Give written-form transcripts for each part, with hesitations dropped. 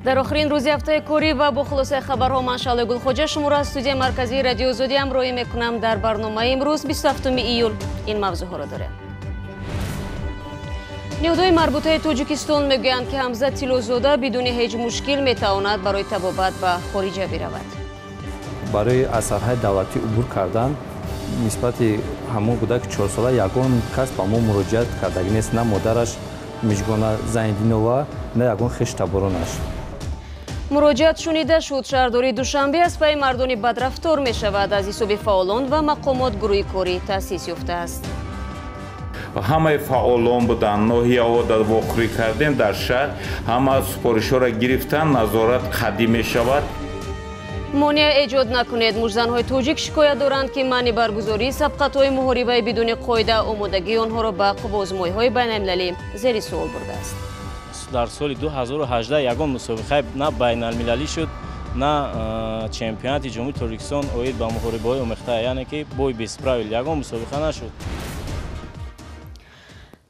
Дар охирин рӯзи ҳафтаи корӣ ва бо хулосаи хабарҳо ман Шаҳлои Гулхоҷа шуморо аз студияи марказии Радиои Озодӣ ҳамроҳӣ мекунам. Дар барномаи имрӯз 27 июл ин мавзӯъҳоро дорем. Ниҳодҳои марбутаи Тоҷикистон мегӯянд, ки Ҳамза Тиллозода бидуни ҳеҷ мушкил метавонад барои табобат ба хориҷа биравад. Барои аз сарҳади давлатӣ убур кардан нисбати ҳамон кӯдаки 4-сола ягон кас ба мо муроҷиат кардагӣ нест, на модараш Мижгона Зайниддинова, на ягон хештаборонаш. Муроҷиат шунида шуд. Шаҳрдории Душанбе аз пайи мардони бадрафтор мешавад. Аз ҳисоби фаъолон ва мақомот гурӯҳи корӣ таъсис ёфтааст. Ҳамаи фаъолон буданд, ноҳияҳо дар вохӯрӣ кардем, дар шаҳр ҳама супоришҳоро гирифтан, назорат қадим мешавад. Монеа эҷод накунед. Мужзанҳои тоҷик шикоят доранд, ки манъи баргузории сабқатҳои муҳорибаи бидуни қоида омодагии онҳоро ба қувваозмоиҳои байналмилалӣ зери суол бурдааст. Дар соли 2018 ягон мусобиқа на байналмилалӣ шуд, на чемпионати Ҷумҳурии Тоҷикистон оид ба муҳорибаҳои омехта, яъне ки бой без правил ягон мусобиқа нашуд.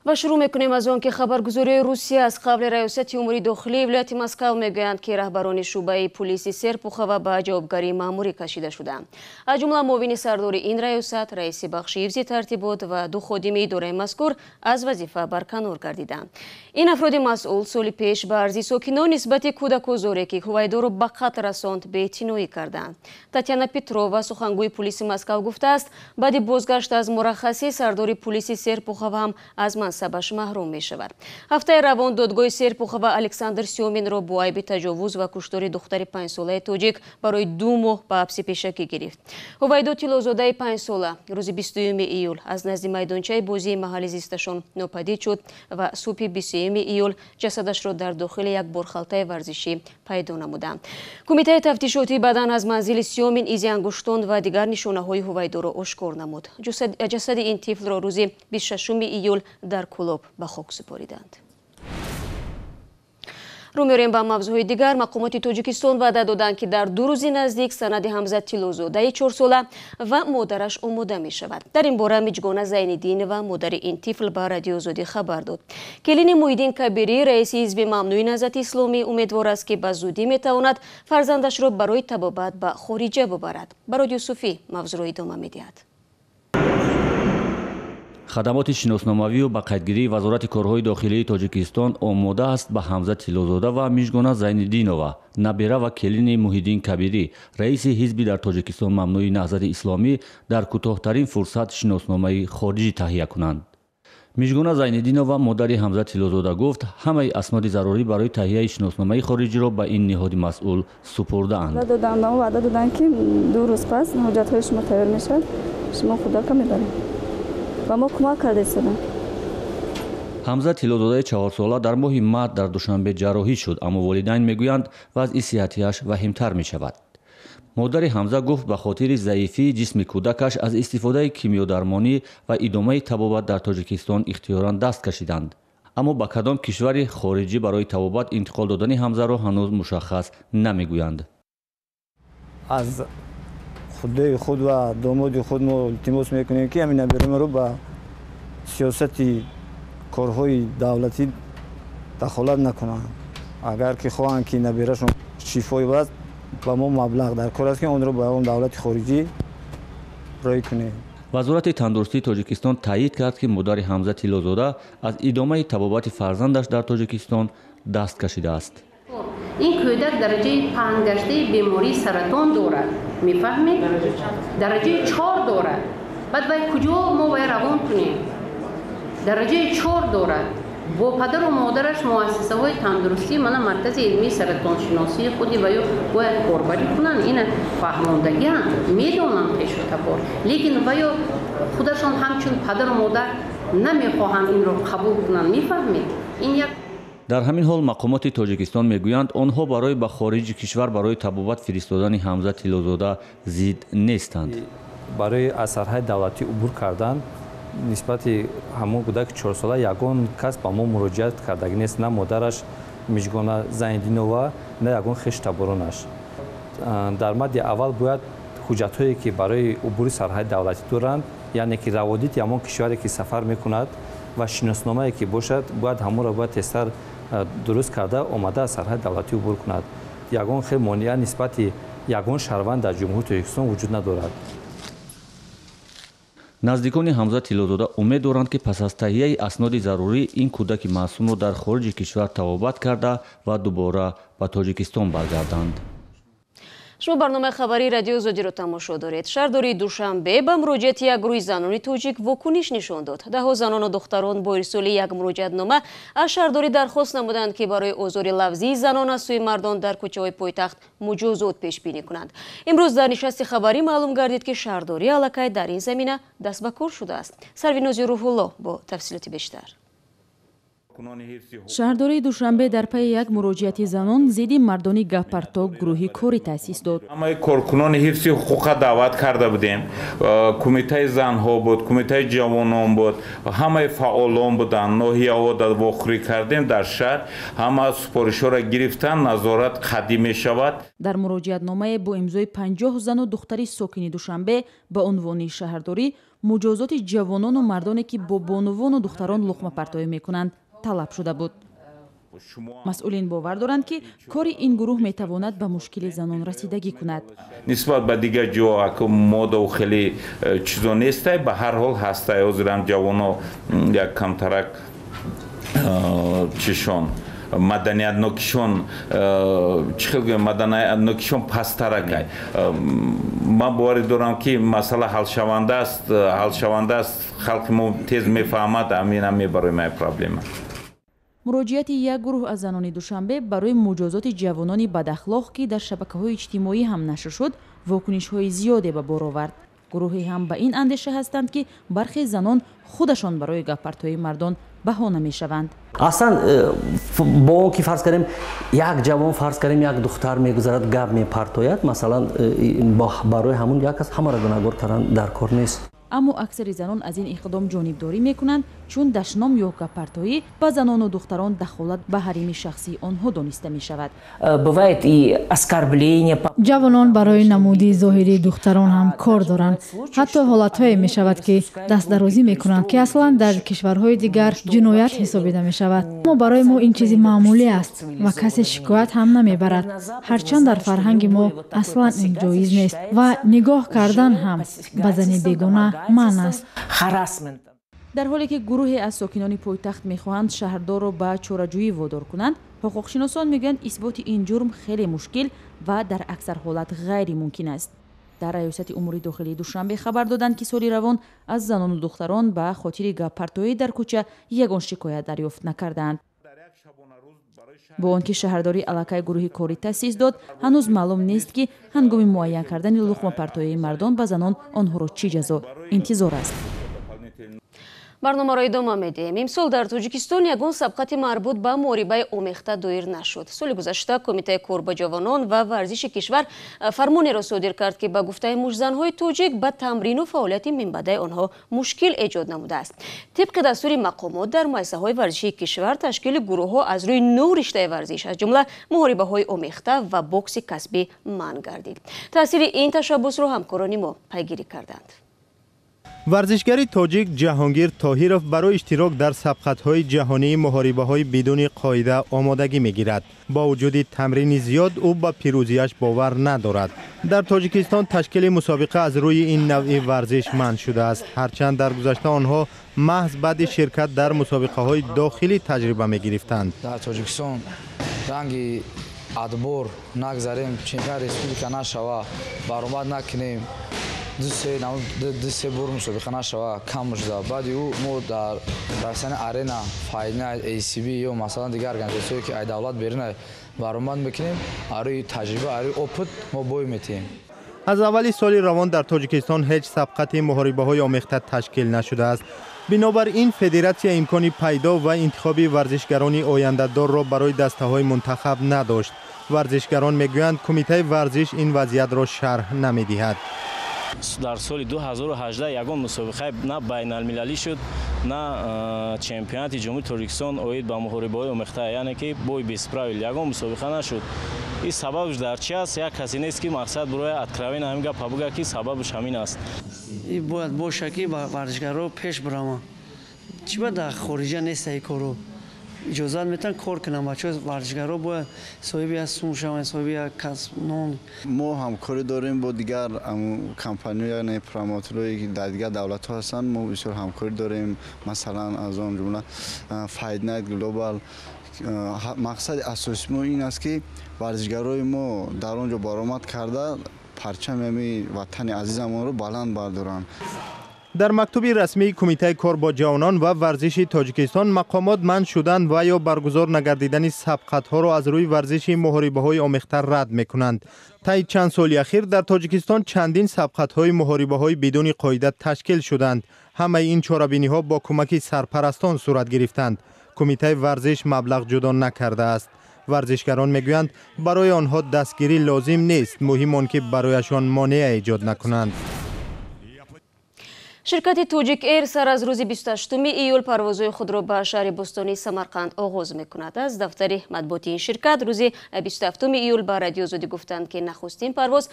Ва шурӯъ мекунем аз он ки хабаргузории Русия аз қавли раёсати умури дохилии вилояти Москав мегӯянд, ки раҳбарони шӯъбаи пулиси Серпухова ба ҷавобгарии маъмурӣ кашида шуданд. Аз ҷумла муовини сардори ин раёсат, раиси бахши ҳифзи тартибот ва ду ходими идораи мазкур аз вазифа барканор гардиданд. Ин афроди масъул соли пеш ба арзи сокинон нисбати кӯдакозоре, ки ҳувайдоро ба қатл расонд, беэътиноӣ карданд. Татьяна Петрова, сухангӯи пулиси Москав, гуфтааст, баъди бозгашт аз мураххасӣ сардори пулиси Серпухова ҳам аз мансабаш маҳрум мешавад. Ҳафтаи равон додгоҳи Серпухова Александр Сёминро бо айби таҷовуз ва куштори духтари 5-солаи тоҷик барои 2 моҳ ба ҳабси пешакӣ гирифт. Ҳувайдо Тиллозодаи 5-сола рӯзи 22 июл аз назди майдончаи бозии маҳалли зисташон нопадид шуд ва субҳи 23 июл ҷасадашро дар дохили як борхалтаи варзишӣ пайдо намуданд. Кумитаи тафтишотӣ баъдан аз манзили Сёмин изи ангуштон ва дигар нишонаҳои ҳувайдоро ошкор намуд. Ҷасади ин тифлро рӯзи 26 июл дар Кӯлоб ба хок супориданд. Рӯ меорем ба мавзӯъҳои дигар. Мақомоти Тоҷикистон ваъда доданд, ки дар 2 рӯзи наздик санади Ҳамза Тиллозодаи 4-сола ва модараш омода мешавад. Дар ин бора Миҷгона Зайниддинова, модари ин тифл, ба Радиои Озодӣ хабар дод. Келини Муҳиддин Кабирӣ, раиси ҳизби мамнӯи Наҳзати Исломӣ, умедвор аст, ки ба зудӣ метавонад фарзандашро барои табобат ба хориҷа бубарад. Барод Юсуфӣ мавзӯъро идома медиҳад. Хадамоти шиносномавию ба қайдгирии Вазорати корҳои дохилии Тоҷикистон омода аст ба Ҳамза Тиллозода ва Мижгона Зайниддинова, набера ва келини Муҳиддин Кабирӣ, раиси ҳизби дар Тоҷикистон мамнӯи Наҳзати Исломӣ, дар кӯтоҳтарин фурсат шиносномаи хориҷӣ таҳия кунанд. Мижгона Зайниддинова, модари Ҳамза Тиллозода, гуфт, ҳамаи асноди зарурӣ барои таҳияи шиносномаи хориҷиро ба ин ниҳоди масъул супурдаанд. Ваъда доданд, ки 2 рӯз пас ҳуҷҷатҳои шумо тайёр мешавад, шумо кӯдака мебаред. Ба мо кӯмак кардаистоданд. Ҳамза Тиллозодаи 4-сола дар моҳи март дар Душанбе ҷарроҳӣ шуд, аммо волидайн мегӯянд, вазъи сиҳатиаш ваҳимтар мешавад. Модари Ҳамза гуфт, ба хотири заифии ҷисми кӯдакаш аз истифодаи кимиёдармонӣ ва идомаи табобат дар Тоҷикистон ихтиёран даст кашиданд. Аммо ба кадом кишвари хориҷӣ барои табобат интиқол додани Ҳамзаро ҳанӯз мушаххас намегӯянд. Аз худои худ ва домоди худ мо илтимос мекунем, ки ҳамин набераро ба сиёсати корҳои давлатӣ дахолат накунанд. Агар ки хоҳанд, ки наберашон шифо ёбад, ба мо маблағ дар кор аст, ки онро ба он давлати хориҷӣ роҳӣ кунем. Вазорати тандурустии Тоҷикистон таъйид кард, ки модари Ҳамза Тиллозода аз идомаи табобати фарзандаш дар Тоҷикистон даст кашидааст. Ин кӯдак дараҷаи паҳнгаштаи бемории саратон дорад, мефаҳмед? Дараҷаи 4 дорад. Баъд вай куҷо мо вай равон кунем? Дараҷаи 4 дорад. Бо падару модараш муассисаҳои тандурустӣ, мана маркази илмии саратоншиносии худи ваё бояд корбарӣ кунанд. Ина фаҳмондагианд, медонанд пешу табор. Лекин ваё худашон ҳамчун падару модар намехоҳанд инро қабул кунанд, мефаҳмед? Ин як. Дар ҳамин ҳол мақомоти Тоҷикистон мегӯянд, онҳо барои ба хориҷи кишвар барои табобат фиристодани Ҳамза Тиллозода зид нестанд. Барои аз сарҳади давлатӣ убур кардан нисбати ҳамон кӯдаки 4-сола ягон кас ба мо муроҷиат кардагӣ нест, на модараш Мижгона Зайниддинова, на ягон хештаборонаш. Дар мадди аввал бояд ҳуҷҷатҳое, ки барои убури сарҳади давлатӣ доранд, яъне ки раводити ҳамон кишваре, ки сафар мекунад, ва шиносномае ки бошад, бояд ҳамонро бояд тезтар дуруст карда омада аз сарҳади давлатӣ убур кунад. Ягон хел монеа нисбати ягон шаҳрванд дар Ҷумҳурии Тоҷикистон вуҷуд надорад. Наздикони Ҳамза Тиллозода умед доранд, ки пас аз таҳияи асноди зарурӣ ин кӯдаки маъсумро дар хориҷи кишвар табобат карда ва дубора ба Тоҷикистон баргарданд. Шумо барномаи хабарии Радиои Озодиро тамошо доред. Шаҳрдории Душанбе ба муроҷиати як гурӯҳи занони тоҷик вокуниш нишон дод. Даҳҳо занону духтарон бо ирсоли як муроҷиатнома аз шаҳрдорӣ дархост намуданд, ки барои озори лафзии занон аз сӯи мардон дар кӯчаҳои пойтахт муҷозот пешбинӣ кунанд. Имрӯз дар нишасти хабарӣ маълум гардид, ки шаҳрдорӣ аллакай дар ин замина даст ба кор шудааст. Сарвинози Рӯҳулло бо тафсилоти бештар. Шаҳрдории Душанбе дар пайи як муроҷиати занон зидди мардони гаппарто гурӯҳи корӣ таъсис дод. Ҳамаи коркунони ҳифзи ҳуқуқа даъват карда будем. Кумитаи занҳо буд, кумитаи ҷавонон буд, ҳамаи фаъолон буданд. Ноҳияҳо дар вохӯрӣ кардем дар шаҳр, ҳама супоришҳоро гирифтан, назорат қадим мешавад. Дар муроҷиатномае бо имзои 50 зану духтари сокини Душанбе ба унвони шаҳрдорӣ муҷозоти ҷавонону мардоне, ки бо бонувону духтарон луқмапартоӣ мекунанд, талаб шуда буд. Масъулин бовар доранд, ки кори ин гурӯҳ метавонад ба мушкили занон расидагӣ кунад. Нисбат ба дигар ҷо модаву хеле чизо нестай, ба ҳар ҳол ҳастай. Ҳозирам ҷавоно як камтарак чишон маданиятнокишон, чӣ хел гӯям, маданиятнокишон пасттаракай. Ман боварӣ дорам, ки масъала ҳалшаванда аст, ҳалшаванда аст. Халқи мо тез мефаҳмад, ҳаминам мебарои май проблема. Муроҷиати як гурӯҳ аз занони Душанбе барои муҷозоти ҷавонони бадахлоқ, ки дар шабакаҳои иҷтимоӣ ҳам нашр шуд, вокунишҳои зиёде ба бор овард. Гурӯҳе ҳам ба ин андеша ҳастанд, ки бархе занон худашон барои гаппартоии мардон баҳона мешаванд. Аслан бо он ки фарз кардем як ҷавон, фарз кардем як духтар мегузарад, гап мепартояд, масалан, барои ҳамун як кас ҳамаро гунаҳгор кардан дар кор нест. Аммо аксари занон аз ин иқдом ҷонибдорӣ мекунанд, чун дашном ё гаппартоӣ ба занону духтарон дахолат ба ҳарими шахсии онҳо дониста мешавад. Бывает и оскорбление. Ҷавонон барои намуди зоҳирии духтарон ҳам кор доранд. Ҳатто ҳолатҳое мешавад, ки дастдарозӣ мекунанд, ки аслан дар кишварҳои дигар ҷиноят ҳисобида мешавад. Аммо барои мо ин чизи маъмулӣ аст ва касе шикоят ҳам намебарад, ҳарчанд дар фарҳанги мо аслан ин ҷоиз нест ва нигоҳ кардан ҳам ба зани бегона манъ аст. Дар ҳоле ки гурӯҳе аз сокинони пойтахт мехоҳанд шаҳрдорро ба чораҷӯӣ водор кунанд, ҳуқуқшиносон мегӯянд, исботи ин ҷурм хеле мушкил ва дар аксар ҳолат ғайримумкин аст. Дар Раёсати умури дохилии Душанбе хабар доданд, ки соли равон аз занону духтарон ба хотири гаппартоӣ дар кӯча ягон шикоят дарёфт накардаанд. Бо он ки шаҳрдорӣ аллакай гурӯҳи корӣ таъсис дод, ҳанӯз маълум нест, ки ҳангоми муайян кардани луқмапартоии мардон ба занон онҳоро чӣ ҷазо интизор аст. Барномаро идома медиҳем. Имсол дар Тоҷикистон ягон сабқати марбут ба муҳорибаи омехта доир нашуд. Соли гузашта Кумитаи кор ба ҷавонон ва варзиши кишвар фармонеро содир кард, ки ба гуфтаи муштзанҳои тоҷик ба тамрину фаъолияти минбаъдаи онҳо мушкил эҷод намудааст. Тибқи дастури мақомот, дар муассисаҳои варзишии кишвар ташкили гурӯҳҳо аз рӯи нӯ риштаи варзиш, аз ҷумла муҳорибаҳои омехта ва бокси касбӣ, манъ гардид. Таъсири ин ташаббусро ҳамкорони мо пайгирӣ карданд. Варзишгари тоҷик Ҷаҳонгир Тоҳиров барои иштирок дар сабқатҳои ҷаҳонии муҳорибаҳои бидуни қоида омодагӣ мегирад. Бо вуҷуди тамрини зиёд, ӯ ба пирӯзиаш бовар надорад. Дар Тоҷикистон ташкили мусобиқа аз рӯи ин навъи варзиш манъ шудааст, ҳарчанд дар гузашта онҳо маҳз баъди ширкат дар мусобиқаҳои дохилӣ таҷриба мегирифтанд. Дар Тоҷикистон ранги отбор нагзарем, чемпион республика нашава, баромад накунем, ду се бор мусобиқа нашава, кам шуда. Баъди ӯ мо дар профессионал арена, Fight Night, ACB ё масалан дигар организатсияое, ки ай давлат берина, баромад мекунем, арои таҷриба, арои опыт мо бой метиҳем. Аз аввали соли равон дар Тоҷикистон ҳеҷ сабқати муҳорибаҳои омехта ташкил нашудааст. Бинобар ин федератсия имкони пайдо ва интихоби варзишгарони ояндадорро барои дастаҳои мунтахаб надошт. Варзишгарон мегӯянд, кумитаи варзиш ин вазъиятро шарҳ намедиҳад. Дар соли 2018 ягон мусобиқаи на байналмилалӣ шуд, на чемпионати Ҷумҳурии Тоҷикистон оид ба муҳорибаҳои омехта, яъне ки бой без правил, ягон мусобиқа нашуд. Ин сабабш дар чи аст? Як касе нест, ки мақсад бурои откровенно ҳамин гапа буга, ки сабабш ҳамин аст. Ин бояд боша, ки варзишгаро пеш бираванд. Чӣ ба дар хориҷа неста ин коро? иҷозат метан кор кунанд. Бачаҳо варзишгаро бояд соҳиби як сум шаванд, соҳиби як касб нон. Мо ҳамкорӣ дорем бо дигар компаниҳо, яъне промоторҳое ки дар дигар давлатҳо ҳастанд. Мо бисёр ҳамкорӣ дорем, масалан аз он ҷумла Fight Night Global. Мақсади асосии мо ин аст ки варзишгарои мо дар он ҷо баромад карда парчами ватани азизамонро баланд бардоранд. Дар мактуби расмии Кумитаи кор бо ҷавонон ва варзиши Тоҷикистон мақомот манъ шудан ва ё баргузор нагардидани сабқатҳоро аз рӯи варзиши муҳорибаҳои омехта рад мекунанд. Таи чанд соли ахир дар Тоҷикистон чандин сабқатҳои муҳорибаҳои бидуни қоида ташкил шуданд. Ҳамаи ин чорабиниҳо бо кӯмаки сарпарастон сурат гирифтанд. Кумитаи варзиш маблағ ҷудо накардааст. Варзишгарон мегӯянд, барои онҳо дастгирӣ лозим нест, муҳим он ки барояшон монеа эҷод накунанд. Ширкати Тоҷик Эйр сар аз рӯзи 28 июл парвозҳои худро ба шаҳри бостонии Самарқанд оғоз мекунад. Аз дафтари матбуоти ин ширкат рӯзи 27 июл ба Радио Озодӣ гуфтанд, ки нахустин парвоз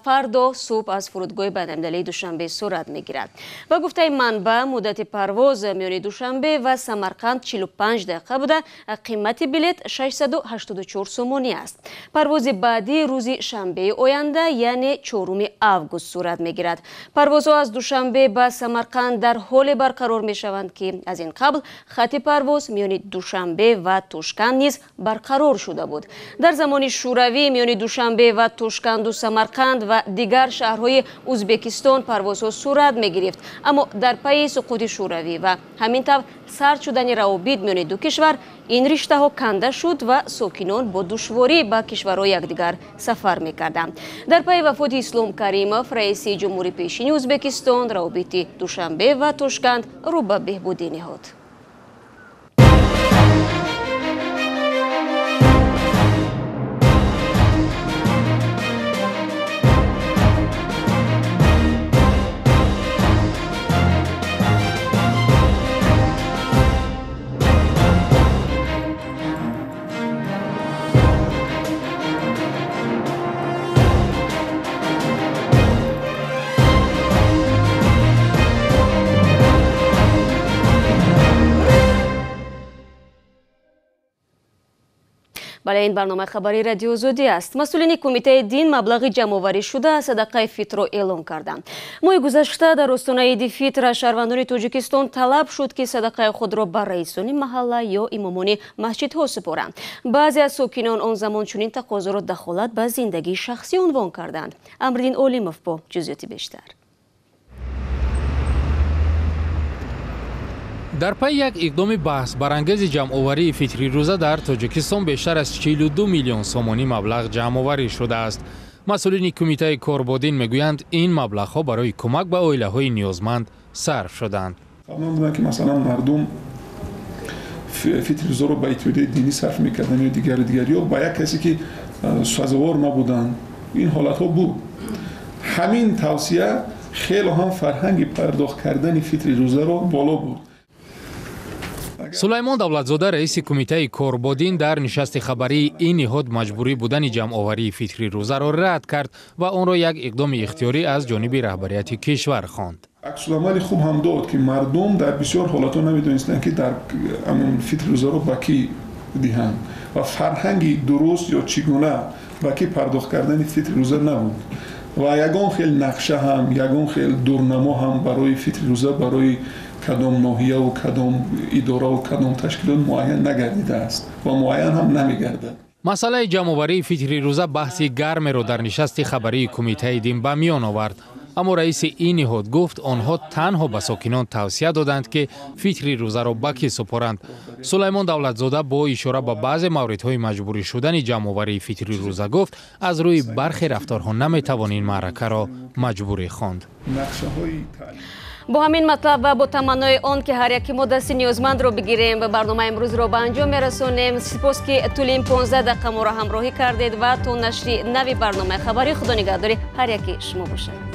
фардо субҳ аз фурудгоҳи байналмилалии Душанбе сурат мегирад. Ба гуфтаи манбаъ, муддати парвоз миёни Душанбе ва Самарқанд 45 дақиқа буда, қимати билет 684 сомонӣ аст. Парвози баъдӣ рӯзи шанбеи оянда, яъне 4 август сурат мегирад. Парвозҳо аз Душанбе ба Самарқанд дар ҳоле барқарор мешаванд, ки аз ин қабл хати парвоз миёни Душанбе ва Тошканд низ барқарор шуда буд. Дар замони Шӯравӣ миёни Душанбе ва Тошканду Самарқанд ва дигар шаҳрҳои Узбекистон парвозҳо сурат мегирифт. Аммо дар пайи суқути Шӯравӣ ва ҳамин тавр сард шудани равобит миёни ду кишвар ин риштаҳо канда шуд ва сокинон бо душворӣ ба кишварҳои якдигар сафар мекарданд. Дар пайи вафоти Ислом Каримов, раиси ҷумҳури пешини Узбекистон, равобити Душанбе ва Тошканд рӯ ба беҳбудӣ ниҳод. Бале, ин барномаи хабарии Радио Озодӣ аст. Масъулини Кумитаи дин маблағи ҷамъоварӣ шуда садақаи фитрро эълон карданд. Моҳи гузашта дар остонаи иди фитр аз шаҳрвандони Тоҷикистон талаб шуд, ки садақаи худро ба раисони маҳалла ё имомони масҷидҳо супоранд. Баъзе аз сокинон он замон чунин тақозоро дахолат ба зиндагии шахсӣ унвон карданд. Амриддин Олимов бо ҷузъиёти бештар. Дар пайи як иқдоми баҳсбарангези ҷамъоварии фитри рӯза дар Тоҷикистон бештар аз 42 миллион сомонӣ маблағ ҷамъоварӣ шудааст. Масъулини Кумитаи кор бо дин мегӯянд, ин маблағҳо барои кӯмак ба оилаҳои ниёзманд сарф шуданд. Қаблан буданд, ки масалан мардум фитри рӯзаро ба иттиҳодияи динӣ сарф мекарданд ё дигару дигар, ё ба як касе ки сазовор набуданд. Ин ҳолатҳо буд. Ҳамин тавсия хело ҳам фарҳанги пардохт кардани фитри рӯзаро боло бурд. Сулаймон Давлатзода, раиси Кумитаи кор бо дин, дар нишасти хабарии ин ниҳод маҷбурӣ будани ҷамъоварии фитри рӯзаро рад кард ва онро як иқдоми ихтиёрӣ аз ҷониби раҳбарияти кишвар хонд. Аксуламали хуб ҳам дод, ки мардум дар бисёр ҳолатҳо намедонистанд, ки дар фитри рӯзаро ба кӣ диҳанд ва фарҳанги дуруст ё чӣ гуна ба кӣ пардохт кардани фитри рӯза набуд ва ягон хел нақша ҳам, ягон хел дурнамо ҳам барои фитри рӯза барои кадом ноҳияву кадом идораву кадом ташкилот муайян нагардидааст ва муайян ҳам намегардад. Масъалаи ҷамъоварии фитри рӯза баҳси гармеро дар нишасти хабарии Кумитаи дин ба миён овард. Аммо раиси ин ниҳод гуфт, онҳо танҳо ба сокинон тавсия доданд, ки фитри рӯзаро ба кӣ супоранд. Сулаймон Давлатзода бо ишора ба баъзе мавридҳои маҷбурӣ шудани ҷамъоварии фитри рӯза гуфт, аз рӯи бархе рафторҳо наметавон ин маъракаро маҷбурӣ хонд. Бо ҳамин матлаб ва бо таманнои он ки ҳар яки мо дасти ниёзмандро бигирем ва барномаи имрӯзро ба анҷом мерасонем. Сипос, ки тӯли ин 15 дақиқа моро ҳамроҳӣ кардед ва то нашри нави барномаи хабарӣ Худо нигаҳдори ҳар яки шумо бошад.